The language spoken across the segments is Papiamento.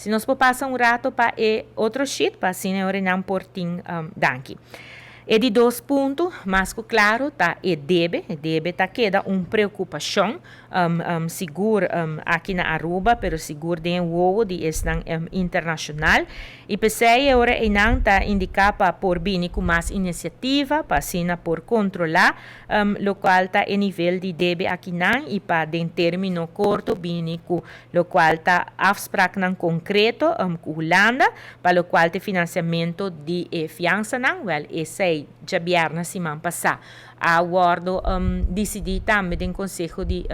Si nos por pasa un rato pa e otro sheet, pa asina ora nan por tin danki. E di dos punto, mas ku klaro, ta e debe. E debe ta keda un preokupashon, sigur aki na Aruba, pero sigur den wowo di esnan internashonal. I p'esei e ora einan ta indiká pa por bini ku mas inisiativa, pa asina por kontrolá lokual ta e nivel di debe akinan i pa den término korto bini ku lokual ta afspraaknan konkreto ku Hulanda pa lokual ta e finansiamentu di e fiansanan. Wèl, esei djabièrnè siman pasá a wòrdu disidí tambe den Konseho di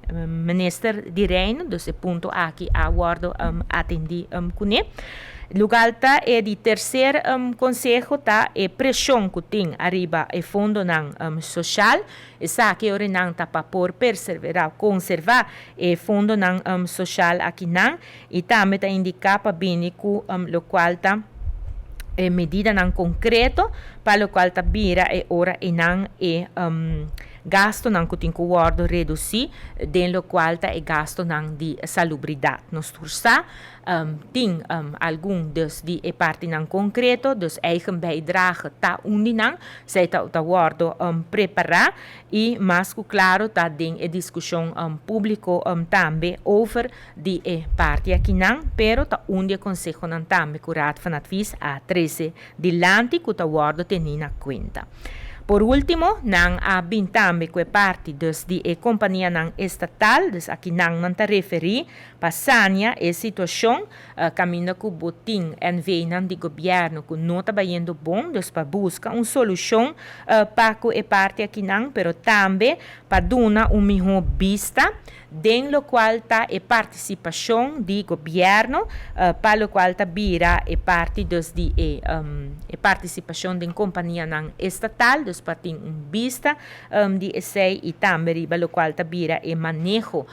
Minister di Reino, dus e punto aki a wòrdu atendí kuné. Lugal ta e di terser konseho ta e preshon ku tin ariba e fondonan soshal. Esaki ora nan ta pa por perseverá, konservá e fondonan soshal akinan i tambe ta indiká pa bini ku lokual ta e medidanan konkreto pa lokual ta bira e ora einan e gastonan ku tin ku wòrdu redusí den lokual ta e gastonan di salubridat. Nos tur sa Tin algun dus di e partinan konkreto, dus eigen bijdrage ta un di nan, esei ta ta wòrdu prepará i mas ku klaro ta den e diskushon públiko tambe over di e parti akinan, pero ta un di e konsehonan tambe ku Raad van Advies a trese dilanti ku ta wòrdu tení na kuenta. Por último, nan a bin tambe ku e parti dus di e kompanianan estatal, dus akinan nan ta referí Pa sania e situashon kaminda ku bo tin NVnan di gobièrnu ku no ta bayendo bon, dus pa buska un solushon pa ku e parti akinan, pero tambe pa duna un mihó bista den lokual ta e partisipashon di gobièrnu pa lokual ta bira e parti dus di e e partisipashon den kompanianan estatal, dus pa tin un bista di esei i tambe riba lokual ta bira e maneho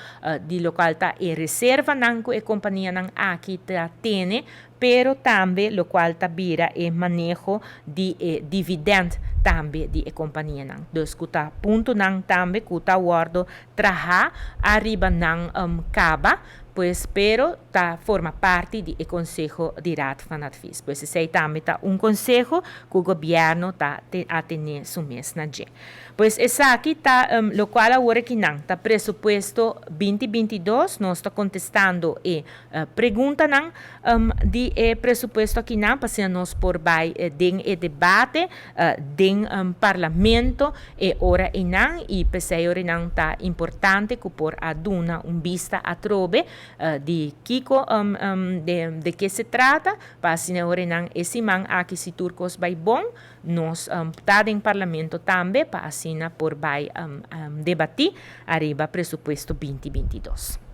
di lokual ta e reservanan ku e kompanianan aki ta tene, pero tambe lokual ta bira e maneho di e dividènt tambe di e kompanianan. Dus ku ta puntonan tambe ku ta wòrdu trahá ariba nan kaba, pues pero ta forma parti di e konseho di Raad van Advies. Pues esei tambe ta un konseho ku gobièrnu ta atené su mes na dje. Pues esaki ta locual awor aki nan ta presupuesto 2022, nos ta contestando e preguntanan di e presupuesto aki nan pa asina nos por bay den e debate den parlamento e ora eynan y pesey ora eynan ta importante cu por a duna un bista atrobe di kico de ke se trata pa asina ora eynan e siman aki si tur cos bay bon Nos ta den Parlamento tambe pa asina por bai debatí ariba presupuesto 2022.